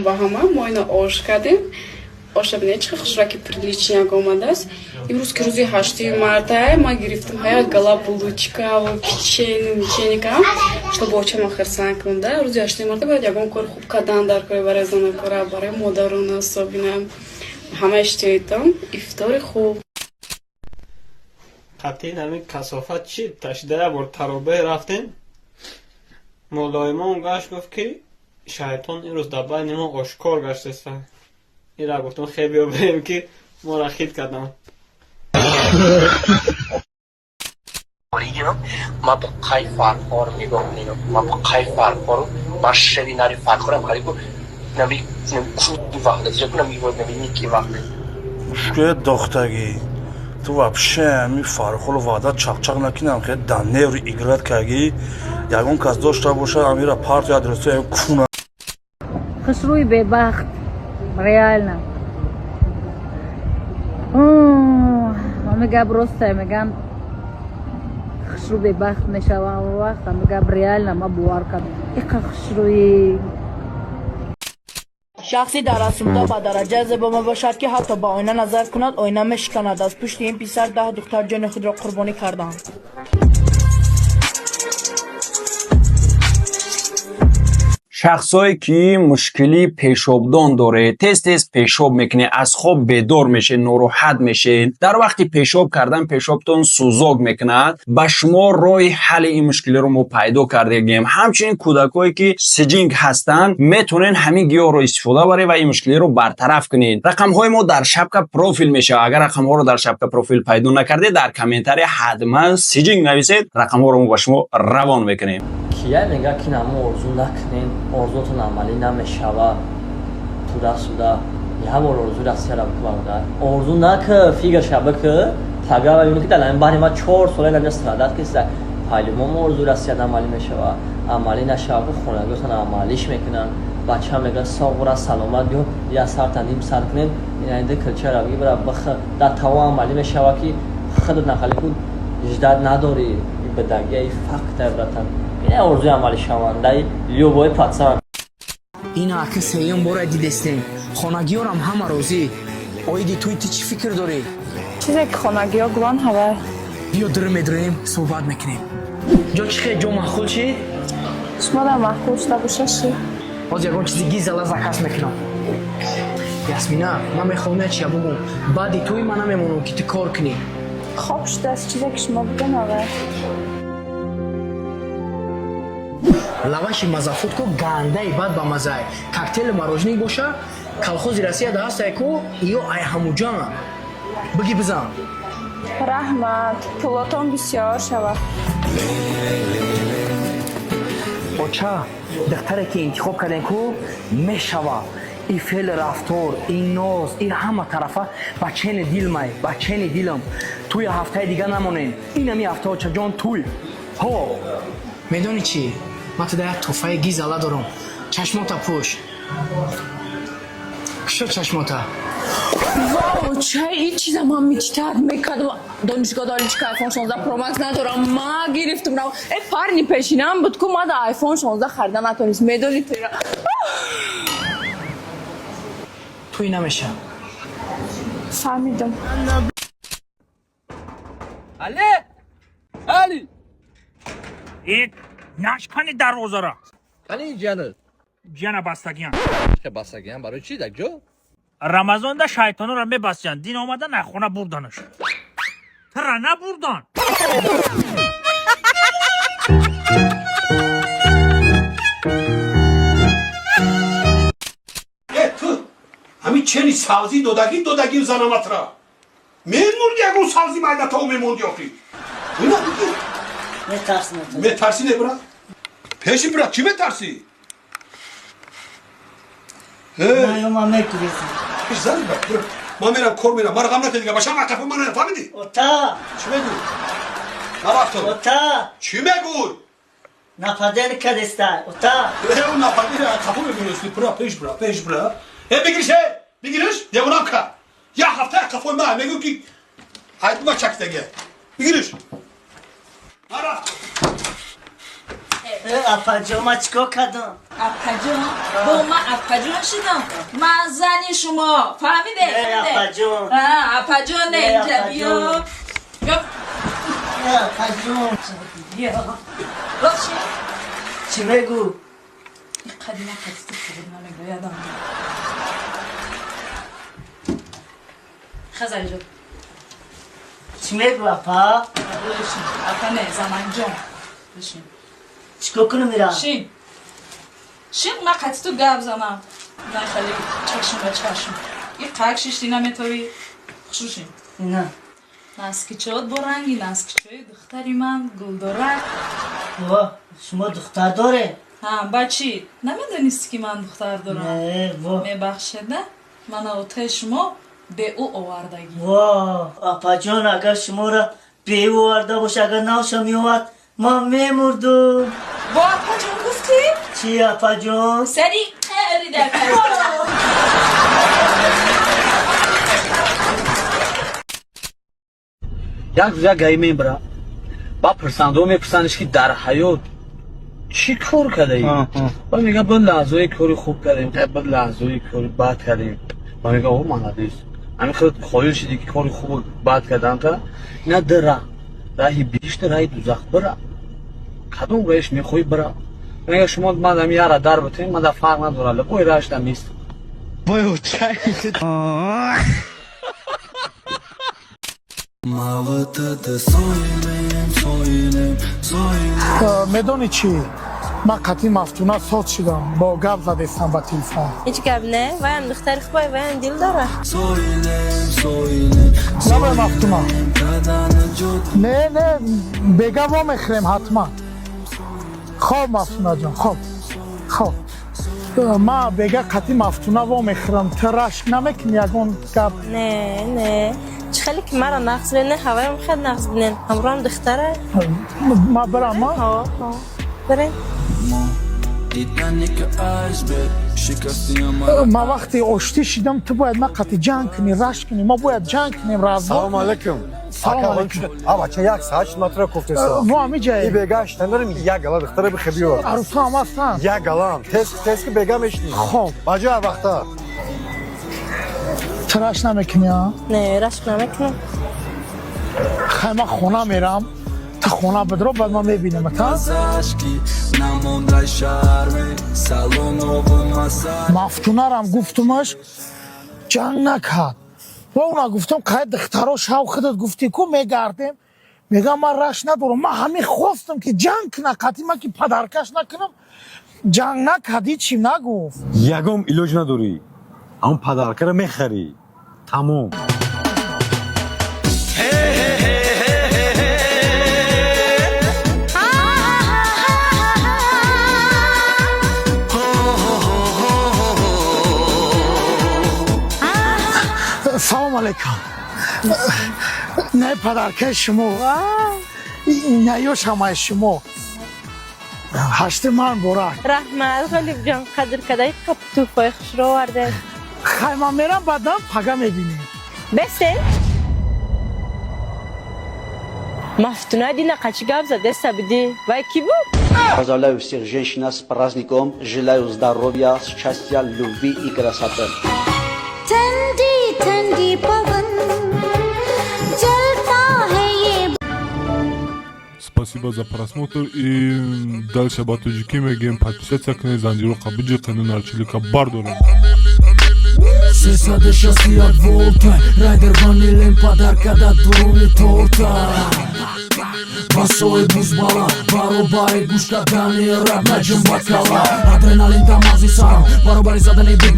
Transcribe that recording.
Ба ҳама мо ина ош кардем. Оша бинед, чӣ хушраки приличняк омадааст. Имрӯз ки рӯзи 8 марта, ма гирифтам ҳаят гала булочка ва печенье меченька, чтобы очама хирсан кунам да. Рӯзи 8 марта бояд ягон кори хуб кардан дар кори барои занакора, барои модарон особенно. Ҳама иштиёитон ифтори хуб. Қатъин ҳамин касофат чӣ ташида як бор таробе рафтем. Мулоимон гашт, гуфт ки шайтон имрӯз дар байни мо ошкор гаштеста. Ира гуфтам, хе биё бирем, ки моро хит кардам. Ма бо қай фархор нигоҳ мекунам, ма бо қай фархор, ма шери нари фархорам қариб наби куи ваҳдат наби наби ники ваҳдат. Мушкили дохтагӣ ту вообще ами фархолу ваҳдат чақчақ накунам, хе да нервы играть кагӣ. Ягон кас дошта бошад, амира партия адресо куна. Хушрӯи бебахт, реально. Ами гап росте, мегам, хушрӯ бебахт мешавам. Вақт ами гап реально ма бовар кардам, иқа хушрӯи. Шахси дар расмда ба дараҷа зебо мебошад, ки ҳатто ба оина назар кунад, оина мешиканад. Аз пушти ин писар 10 духтар ҷони худро қурбонӣ карданд. Шахсое ки мушкилии пешобдон доред, тез тез пешоб мекунед, аз хоб бедор мешед, нороҳат мешед, дар вақти пешоб кардан пешобтон сӯзок мекунад, ба шумо роҳи ҳалли ин мушкилиро мо пайдо кардагем. Ҳамчунин кӯдакое ки сиҷинг ҳастанд, метавонед ҳамин гиёҳро истифода баред ва ин мушкилиро бартараф кунед. Рақамҳои мо дар шапка профил мешавад. Агар рақамҳоро дар шапка профил пайдо накардед, дар комментария ҳатман сиҷинг нависед, рақамҳоро мо ба шумо равон мекунем. Кия мега, ки намо орзу накунен, орзуотон амалӣ намешава. Туда суда як бор орзу Россияра бикунам. Орзу нака, фигарша бика, пага бибини, ки дар баъди ма 4 сола наҷа страдать киста. Пайлумом орзу Россия амалӣ мешава, амалӣ нашава, ку хонагиотон амалиш мекунанд. Бача мега, соғра, саломат биё, я сарта ним сар кунем, инаида килчара биги, бира бих, дар таво амалӣ мешава, ки худат нақали ку ждать надорӣ. Бадагия факта, братан, ина орзуи амалишавандаи любой пацан. Ина ака, сеюм бора дидестем, хонагиёрам ҳама розӣ. Оиди туй ту чӣ фикр дорӣ? Чизе ки хонагиё гуван, ҳавай. Биё, дир медроем, суҳбат мекунем. Ҷо чӣ хел, ҷо маъқул шид? Шумо дар маъқул шуда боша, ши. Ҳозир ягон чизи гизала заказ мекунам. Ясмина, ман мехоҳам як чия бугум: баъди туй ман намемонам, ки ту кор кунӣ. Хоб шудааст, чизе ки шумо буган, ҳавай. Лаваши мазафуд ку гандаи бад ба мазай, коктейли мороженик боша, колхози Россия да ҳастай ку, ё ай ҳамуҷан биги бизан. Раҳмат, пулотон бисёр шавад. Оча, духтаре ки интихоб кардем ку, мешава. И феъли рафтор, и ноз, и ҳама тарафа ба чени дилмай, ба чени дилам. Туи ҳафтаи дига намонем, инами ҳафта, очаҷон, туй ҳо. Медонӣ чӣ, ман туда як тӯҳфаи гизала дорам. Чашмота пӯш, кушо чашмота. Вау, чай, ин чиза ман мечтать мекардам. Донишгоҳ доличка iPhone 16 Pro Max надорам. Ма гирифтам рав. Э, парни пешинам буд ку, ма да iPhone 16 харида натонист. Медони тира. Туй намеша. Фаҳмидам. Али, Али! Э, нашкани дарвозара. Кани ҷана? Ҷана бастагиян. Ча бастагиян, барои чӣ, дар ҷо? Рамазонда шайтонора мебастиян, дин омада нахона бурданаш. Тара набурдан. Э, ту ҳамин чени савзӣ додагӣ, додагӣ занаматра мемурди, ягон савзӣ майдатау мемонди охи. Ина бигир. Метарсам. Метарсӣ? Не, брат, пеши брат чӣ метарсӣ? Ман мегурезам. Пеш зани брат, брат. Ман мерам, кор мерам, мара ғам накунӣ дига, башам ақафо мана, фаҳмидӣ? Ота. Чӣ мегӯй? Нарафтам. Ота. Чӣ мегӯй? Нападение кадеста. Ота. Э, нападение қафо мегӯй, бра, пеш бра, пеш бра. Э, бигириш, э, бигириш, девонам ка. Я ҳафта қафои ма мегӯй ки ҳайдма чакидаге. Бигириш. Нарафтам. Апаҷон, ман чикор кардам? Апаҷон? Бо ман апаҷон шидам? Ман зани шумо, фаҳмиде? Апаҷон. Апаҷон, не, инҷа биё. Апаҷон. Биё. Рост ши. Чӣ мегӯ? Қадима қадисти худ намегӯядам. Хазариҷон. Чӣ мегӯ, апа? Апа не, заманҷон. Бишин. Чикор кунам ира? Шин. Шин, ман қати ту гап занам. На хеле чашм ба чашм. И қак шишти наметавӣ. Хушрӯ шин. На. Наскичот бо ранги наскичои духтари ман гулдорак. Во, шумо духтар доред? Ҳа, ба чӣ? Намедонисти, ки ман духтар дорам? Не, во. Мебахшед, на? Мана отаи шумо бе ӯ овардагӣ. Во, апаҷон, агар шуморо бе ӯ оварда боша, агар навша меовард, ман мемурдум. Бо апаҷон гуфтӣ? Чӣ, апаҷон? Сари қаъри дар. Як рӯз як гаи мебара, ба пурсандо мепурсандиш, ки дар ҳаёт чӣ кор кардаӣ? Ба мега, бад лаҳзаҳои кори хуб кардем, бад лаҳзаҳои кори бад кардем. Ба мега, о, маладис, ҳамин хел қоил шидӣ, ки кори хубу бад карданта ина ду раҳ, раҳи биҳишта, раҳи дузах, бира, кадом раҳиш мехоҳӣ, бира. Мега, шумо ман ами яра дар битем, ман дар фарқ надорад, лабои раҳашда нест. Медонӣ чӣ, ман қатъи Мафтуна соз шидам, бо гап задестам ба телефон. Ҳеҷ гап не, ваям духтари хубай, ваям дил дора. Набай, Мафтуна, не, не, бега вомехӯрем ҳатман. Хоб, Мафтунаҷон, хоб, хоб. Ман бега қатъи Мафтуна вомехӯрам, ту рашк намекунӣ ягон гап? Не, не, чӣ хеле ки маро нағз бинен, ҳаваям хел нағз бинен, ҳамроҳам духтара. Ман бирам? Бирем. Ман вақте оштӣ шидам, ту бояд ман қатъи ҷанг кунӣ, рашк кунӣ, мо бояд ҷанг кунем. Салому алайкум. Салому алайкум. Бача, як соат шуд, ман туро кофтесам. Во, ҳамиҷае. И бега штандарам, як гала духтара бихе биёр. Арӯсҳо ҳам ҳастанд? Як галам. Тез тез, ки бега мешинӣ. Хоб. Баҷо ҳар вақта. Ту рашк намекунӣ, а? Не, рашк намекунам. Хай, ман хона мерам, ту хона бидро, баъд ман мебинам та. Мафтунарам гуфтумаш, ҷанг накард. Ва уна гуфтам, қай духтаро шав, худат гуфтӣ ку, мегардем. Мегам, ман рашк надорам. Ман ҳамин хостам, ки ҷанг куна қатъи ман, ки падаркаш накунам. Ҷанг накард, ҳичим нагуфт. Ягон илоҷ надорӣ, ҳамон падаркаро мехарӣ, тамом. Салом алейкум. Не, падаркаи шумо, наёш ҳамаи шумо. Ҳашти ман борак. Раҳмат, Ғолибҷон, қадр кадаи, қап тӯҳфаи хушро овардед. Хай, ман мерам, баъдан пага мебинем. Бесен. Мафтуна дина қачи гап задеста бидӣ, вай кӣ буд? Поздравляю всех женщин с праздником, желаю здоровья, счастья, любви и красоты. ठंडी ठंडी पवन चलता है ये। Спасибо за просмотр и дальше ба тоҷикӣ мегӯем: подписаться кунед, занҷироқа биҷиқену нарчилика бардорем. 361 волта, райдер ванилем, подарка да дуруни торта. Басои бузбала, баробари гӯш кардани рап, наҷум бакала, адреналин дар мағзи сарам, баробари задани бит.